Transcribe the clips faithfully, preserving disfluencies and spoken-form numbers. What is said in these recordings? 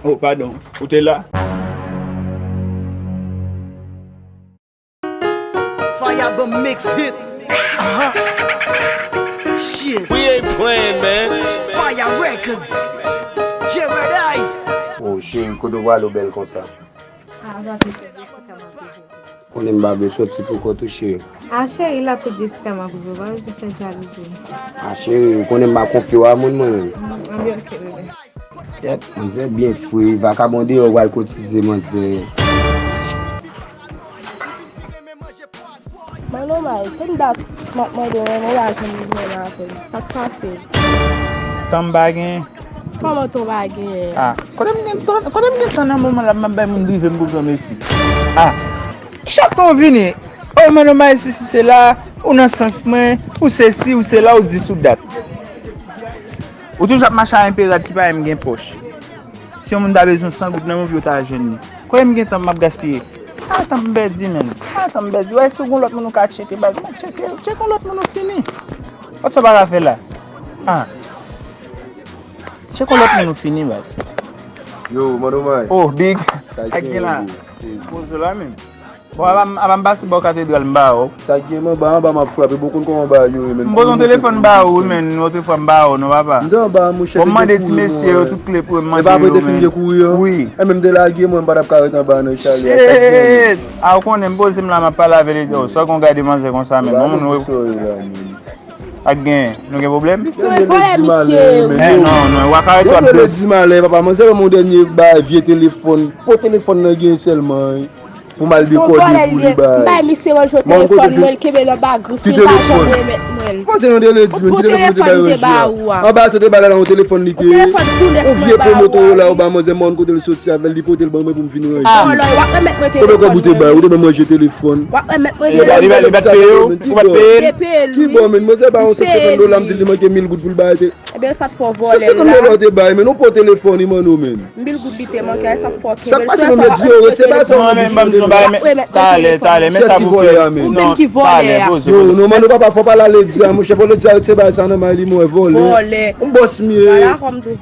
Oh, padon. Ou te la? Fire Bomb Mix Hit. Aha. Shit. We ain't playing, man. Fire Records. J Red Ice. Oh, cheri, kote w prale w bèl konsa? Ah, sa se Jessica m ap viv. Konnen m pa vle soti pou kont ou, cheri. Ah, cheri, la pou Jessica m ap viv, pa bezwen fè jalouzi. Ah, cheri, ou konnen m pa konfye w a moun, mwen menm. Mm, anben, ok, bebe. Kèt, manzè byen fre, vakabon deyò pral kotize manzè. Manno May, konbyen dat m ap mande w, mwen pa janm jwenn apèl. Sa k pase? Tan m pa genyen. Kòman tan w pa genyen? Ah, kote m gen, kote, kote m gen tan nan moman la, m ap bay moun drive m pou granmesi. Ah, chak tan w vini, oh, Manno May, sesi, sela, ou nan sans mwen, ou sesi, ou sela, ou di sou dat. Ou toujou ap mache a enpe rad ki pa menm gen pòch. Si yon moun ta bezwen san goud nan men w, yo ta jwenn li. Kote m gen tan m ap gaspiye? A tan m pèdi, menn. A tan m pèdi. Wè, si w gon lòt moun ou ka tcheke, baz, men tcheke, tcheke yon lòt moun ou fini. Wè sa w pa ka fè la. Ah. Tcheke yon lòt moun ou fini, baz. Yo, Manno May. Oh, Big. Sa k gen la? Poze la, menm. Bon, ava m, ava m pase bò katedral, m ba w. Sa k gen, m anba, anba, m ap frape. Bon, konn kòman bagay yo ye, menn. M pote yon telefòn ba ou, wi, menn. Otrefwa m ba ou, non, papa. M te anba, monchè. Bon, m mande ti mesye yo tout kle pou yo, m mande yo, menn. E pa vre, te fin gen kouri an? Wi. E menm te lage, mwen, m pa t ap ka ret anba, non, chale a, sa k gen, menn. Shit! A, ou konnen, m poze m la, m ap pale avè li. Oh, sa w konn gade manzè konsa, menn. Bon, moun, wi. Ak gen, nou gen pwoblèm? Misye vòlè, misye. Eh, non, non, w a ka ret w ap di. Yo vle di malè, papa, manzè ban m yon dènye bay, vye telefòn. Po telefòn nan gen sèlman, wi. Pou m al dekòde pou li bay. M bay misye ranjwe telefòn mwen, l kenbe l anba grif li, l pa janm remèt mwen l. Manzè yon de ledi, men, ki telefòn li te ba ou a? Anba, se te bay la, yon telefòn li te ye. Yon vye po Motorola, ou ba manzè, m pa konn kote l soti avè l, li pote l ban mwen pou m vin ranje. Vòlè, w ap remèt mwen telefòn mwen. Konbyen kòb ou te bay? Ou te ban manje telefòn. W ap remèt mwen telefòn mwen. Li pa t peye w? Ou pa t peye l? Ki bò, menn? Manzè ba yon san senkant dola, m di l li manke mil goud pou l bay te. Ebyen, sa t fò vòlè la. San senkant dola w te bay, menn, ou pran telefòn li, Manno, menn. Mil goud li te manke, sa t fò kenbe l. Sa k pase, menn? Mèt di yo, retire bagay sa, mèt di yo. Talè, talè, men sa pou fè. Ou menm ki vòlè a. Yo, non, Manno, papa, fò pale a Ledia, monchè, fò Ledia retire bagay sa nan men li, mwen, vòlè. Yon bòs m ye. Non, ban m di w,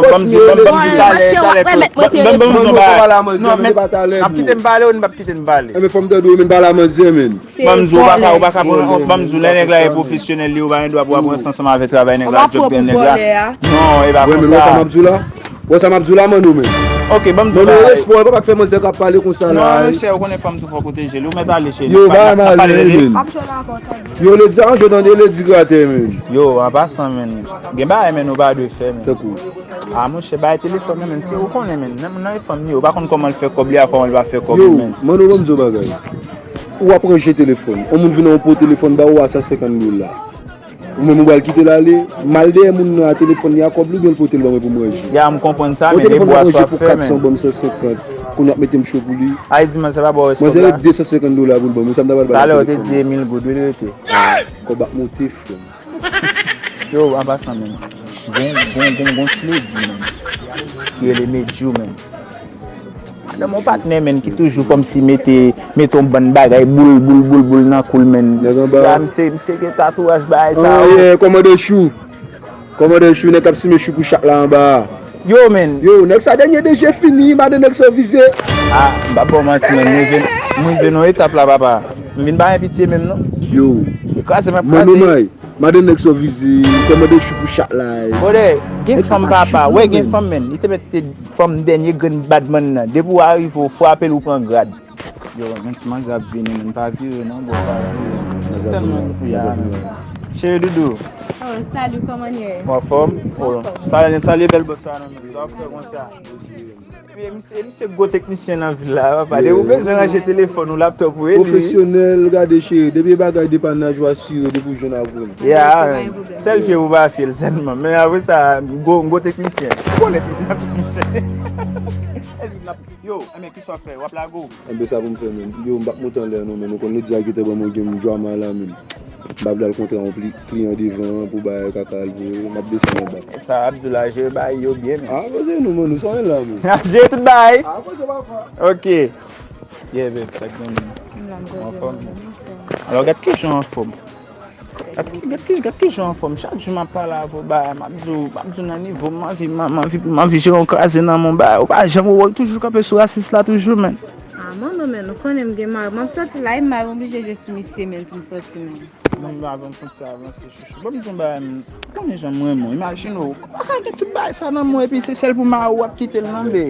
ban m di w talè, talè. Ban m di w bagay. Non, men, n ap kite m pale, ou n p ap kite m pale. Enben, fò m tande w, menn, pale a manzè, menn. Ban m di w, ou pa ka, ou pa ka pran, ban m di w, lè nèg la e pwofesyonèl, li, ou pa gen dwa pou w ap ranse ansanm avè travay nèg la, djòb nèg la. Non, e pa konsa. Wè, men, wè sa m ap di w la? Wè sa m ap di w la, Manno, menn? Ok, ban m di w bagay. Non, non, respè, ou pa ka fè manzè k ap pale konsa la. Non, monchè, ou konnen fanm tou fò pwoteje li. Ou mèt ale, cheri. Yo, ba m ale, menn. Yo, Ledia, an jwe tande, Ledia gratè, menn. Yo, an pasan, menn. Gen bagay, menn, ou pa dwe fè, menn. Tankou. A, monchè, bay telefòn nan, menn. Si ou konnen, menn, nan, nan fanm li, ou pa konn kòman l fè kòb li a, kòman l pa fè kòb li, menn. Yo, Manno, ban m di w bagay. Ou ap ranje telefòn. Yon moun vin nan yon po telefòn ba ou a san senkant dola. Ou menm ou pral kite l ale, m al dèyè moun nan a telefòn li a kòb li oubyen l pote l ban mwen pou m ranje. Ya, m konprann sa, men e bwa swaf fè, men. Yon telefòn m ap ranje pou kat san, ban m san senkant. Kounye a ap mete m cho pou li. Ay, di mwen sa pa ba w rès kòb la. Mwen se rete de san senkant dola pou l ban mwen, sa m ta pral ba l nan telefòn. Talè ou te di e mil goud, wi, li rete. Ah, kòb ap monte, frè m. Yo, an pasan, menn. Gon, gon, gon, gon tledi, menn. Ki rele Medjou, menn. Madanm yon patnè, menn, ki toujou kòmsi mete, mete yon bann bagay, boul, boul, boul, boul nan kou l, menn. Nèg anba. Misye, misye gen tatouaj bagay sa yo. Oh, yeah, kòmandan Chou. Kòmandan Chou, nèg k ap simen chou pou chat la anba a. Yo, menn. Yo, nèg sa dènye de je fini, madan nèg sa vize. Ah, m p ap ba w manti, menn. M rive, m rive nan etap la, papa. M vin pa gen pitye menm, non. Yo. Yo kraze m ap kraze. Manno May. Madan nèg sa vize, kòmandan Chou pou chat la. Brother, gen fanm papa, wè gen fanm, menn. Li te mèt te fanm dènye grenn badman nan. Depi w arive, w frape l, ou pran grad. Yo, gen ti manzè ap vini, menn, pa vire non, bro, pa vire. Tèlman, ya, menn. Cheri doudou. Oh, salut, kòman ye? Ou anfòm? Oh, salye, salye bèl bòs la, non, menn. Sa w ap fè konsa? Epi, e misye, e misye gwo teknisyen nan vil la, papa. Depi w bezwen ranje telefòn ou, laptòp ou, e li. Pwofesyonèl, gade cheri, depi e bagay depannaj ou asire, depi w jwenn avè m. Ya, sèl fye ou pa fye l sèlman. Men apre sa, gwo, gwo teknisyen. Gwo teknisyen. Yo, enben, kisa w ap fè? W ap lage w? Enben, sa pou m fè, menn. Yo, m p ap monte anlè, non, menn. Ou konn Ledia gentan ban mwen gen drama la, menn. M pa vle al kontre yon pli-, kliyan devan pou bay kaka al voye. M ap desann anba. Sa Abdoula jere bay yo byen, men. Ah, poze nou, man, nou sa yon la, men. N ap jere tout bay. Ah, poze papa. Ok. Yeah, babe, sa k gen, men? Anfòm. Alò, gad kijan anfòm. Gad ki, gad ki, gad ki jan w anfòm. Chak jou m ap pale avè w, bagay, m ap di w, m ap di w nan nivo m, m anvi, m, m anvi, m anvi jere yon kraze nan men w, bagay. Ou pa janm wè, w toujou kanpe sou rasis la toujou, menn. Ah, mano, menn, ou konnen m gen mari. M ap sòti la, e mari oblije jwe sou misye, menn, pou m sòti, menn. Bon, m pa vle m konn sa avanse, chouchou. Bon, m di w yon bagay, menn. Ou konnen jan m renmen w. Imajine w, ou pa ka gen tout bagay sa nan men w, epi se sèl pou mari w w ap kite l nan, be.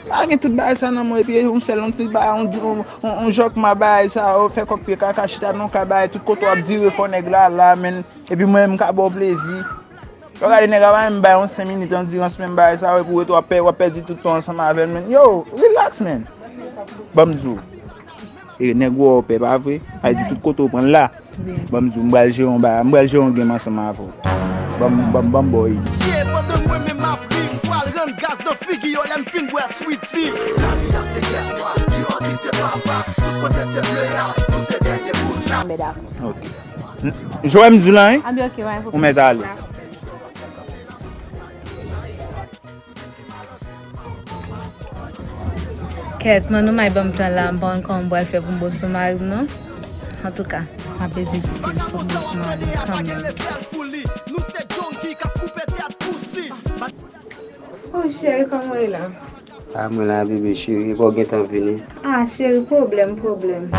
Pa gen tout bagay sa nan men w, epi yon sèl, yon ti bagay, yon, yon, yon, yon jòkma bagay sa, ou fè kòk pye kaka, chita nan yon kay bagay, tout kote w ap vire, fò nèg la la, menn. Epi mwen, m ka ba w plezi. Lè w gade nèg la pa menm bay yon senk minit andirans, menm bagay sa, epi w ret, w ap pè-, w ap pèdi tout tan ansanm avè l, menn. Yo, relax, menn. Ban m di w. E nèg wè w pè, pa vre? Ay di tout kote w pran l la. Ban m di w, m pral jere yon bagay, m pral jere yon game ansanm avè w. Ban m, ban m, ban m ba w ide. Ye, pandan mwen menm m ap ri, m pral rann gaz nan figi yo lè m fin bwè Sweety. Lavi a se tèt nwa, deyò di se papa, tout kote se ble a, nou se dènye bout la. Mèt ap. Ok. N-, Joël m di w la, wi? Ah, ben, ok, ouais, ok. Ou mèt ale. Kèt, Manou, may ban m tan la, m pa konn kòman m pral fè pou m bo sou mari m, non. Antouka, m ap ezekite l, fòk m bo sou mari m kanmenm. Oh, cheri, kòman w ye la? Ah, mwen la, bebe, cheri, e pa w gentan vini? Ah, cheri, pwoblèm, pwoblèm.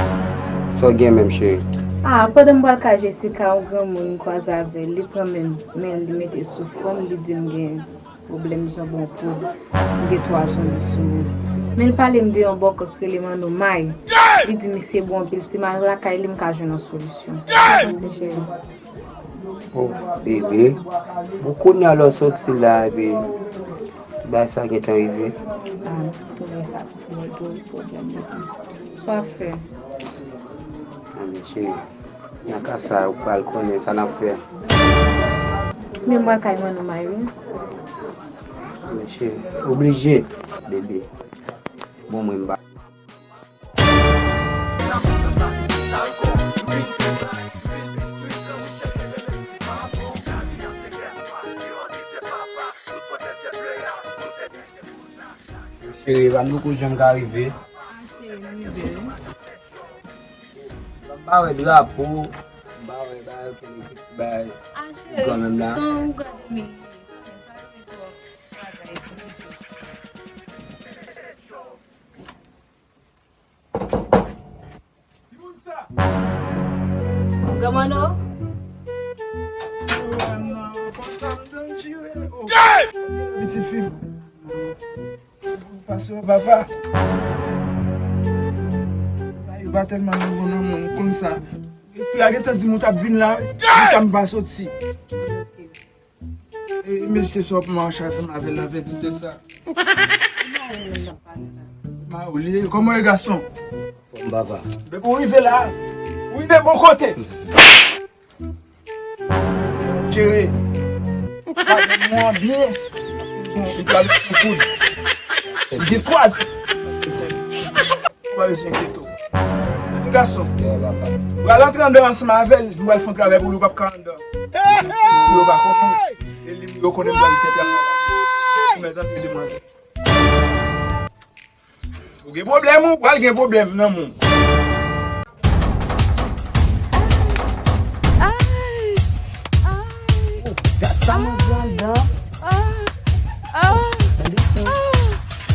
Sa w gen menm, cheri? Ah, pandan m pral ka Jessica, yon granmoun m kwaze avè l, li pran men m, men l, li mete sou front, li di m gen pwoblèm, jan bon pou m gen twa zonbi sou mwen. Men l pale m de yon bòkòk rele Manno May. Li di misye bon anpil, si m al lakay li, m ka jwenn yon solisyon. Sa w panse, cheri? Oh, bebe. Bon, kounye a lè w soti la, epi bagay sa gentan rive. Ah, m tounen sa, m tounen pwoblèm depi. Sa w ap fè? Ah, men cheri. Nan ka sa, ou pral konnen sa n ap fè. Men mwen kay mwen nou may wi. Men cheri, oblije, bebe. Bon, mwen m pa. Cheri, pa m poko janm ka rive. Ah, cheri, m rive wi. M pa wè drapo, m pa wè bagay, okenn ekriti bagay. Ah, cheri, kanmenm la. San ou gade m ye, pa rive twòp. Bagay konplike. Ki moun sa? Granmanno? Pitit fi m. Pase w papa. Ay, ou pa tèlman nan bon nan men w konn sa. Espri a gentan di m ou t ap vin la, wi. Pou sa m pa soti. E mesye sa w ap mache ansanm avè l la, vètitè sa. Maoli, kòman e gason? Fòm papa. Depi w rive la, ou rive bon kote. Jere. Gade mwen byen. Paske bon, li travèse yon koud. Li gen twa zan. Ou pa bezwen enkyete w. Gason. Ou al antre anndan ansanm avè l, nou al fè yon travay pou li, ou p ap ka anndan. Yo pa konnen. E li, yo konnen m pral fè travay la. Ou mèt antre demwazèl. Ou gen pwoblèm, ou pral gen pwoblèm nan men w. Ay! Ay! Ay! Oh, gad sa manzè anndan. Ah! Ah! Tande son.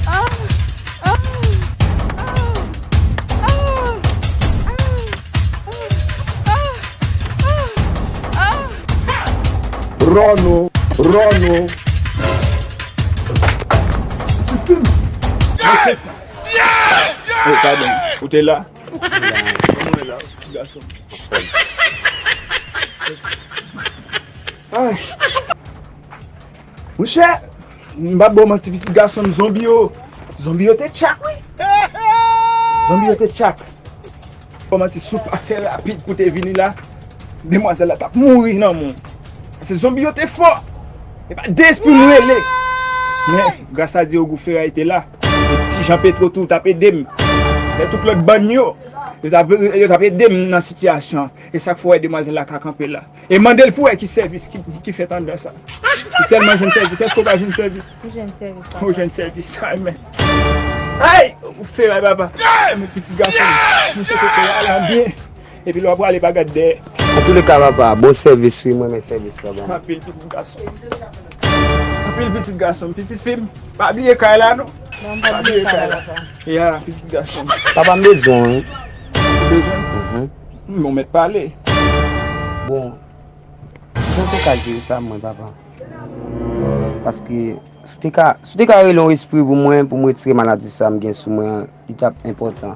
Ah! Ah! Ròno, Ròno. Oh, padon. Ou te la? Kòman w ye la, ti gason? Ay. Monchè, m p ap ba w manti, pitit gason m, zonbi yo, zonbi yo te tchak, wi. Zonbi yo te tchak. Kòman ti soup ap fè rapid pou te vini la? Demwazèl la t ap mouri nan men w. Paske zonbi yo te fò. E pa de espri m rele. Men, gras a Dye, Ogou Feray te la. E ti Jan Petro tou t ap ede m. Lè tout lòt bann yo, yo t ap, yo t ap ede m nan sitiyasyon an. E sa k fè w wè demwazèl la ka kanpe la. E mande l pou wè ki sèvis ki, ki fèt anndan sa. Ou tèlman jwenn sèvis, èske w pa jwenn sèvis? M jwenn sèvis, papa. Ou jwenn sèvis, amen. Ay! Ou feray, papa. Ay, men pitit gason m. Misye te prale an byen. Epi lè w ap prale, pa gad dèyè. Antouleka, papa, bon sèvis, wi, mwen renmen sèvis, papa. Anpil pitit gason. Anpil pitit gason. Pitit fi m, pa bliye kay la, non. Non, pa bliye kay la, papa. Ya, pitit gason. Papa, m bezwen, wi. Bezwen? Mhm. Bon, mèt pale. Bon, jan te ka jere sa, mwen, papa? Paske, si w te ka, si w te ka rele yon espri pou mwen, pou m retire maladi sa m gen sou mwen, li t ap enpòtan.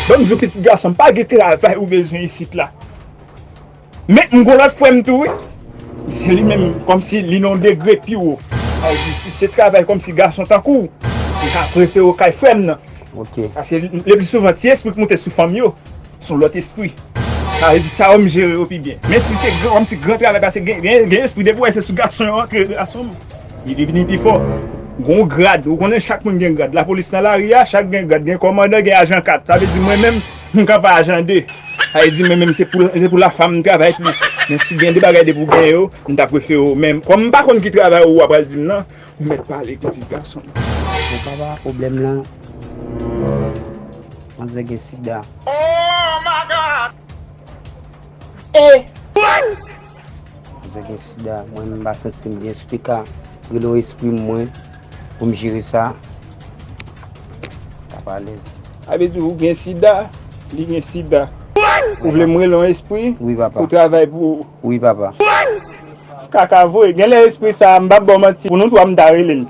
Ban m di w, pitit gason, pa gen travay ou bezwen isit la. Men m gon lòt frè m tou, wi. Se li menm, kòmsi li nan yon degre pi wo. Sa vle di, si se travay kòmsi gason tankou w, m ka prefere w kay frè m nan. Ok. Paske le pli souvan, ti espri k moute sou fanm yo, se yon lòt espri. Sa vle di, sa yo m jere yo pi byen. Men si se gran, kòmsi gran travay, paske gen, gen, gen espri, depi w wè se sou gason yo antre, gason m, li vini pi fò. Gon grad, ou konnen chak moun gen grad. Lapolis nan lari a, chak gen grad, gen kòmandan, gen ajan kat. Sa vle di, mwen menm, m kanpe ajan de. Sa vle di, mwen menm, se pou, se pou lafanm m travay plis. Men si gen de bagay depi w gen yo, m ta prefere w. Men kòm m pa konn ki travay ou w ap pral di m nan, ou mèt pale, pitit gason m. Bon, papa, pwoblèm lan, manzè gen sida. E Manzè gen sida, mwen menm m pa santi m byen. Si w te ka rele yon espri mwen pou m jere sa, m t ap alèz. Sa vle di ou gen sida, li gen sida. Ou vle m rele yon espri Wi, papa. Pou travay pou ou. Wi, papa. Kaka vre, genlè espri sa, m p ap ba w manti, pou nou twa m ta rele l.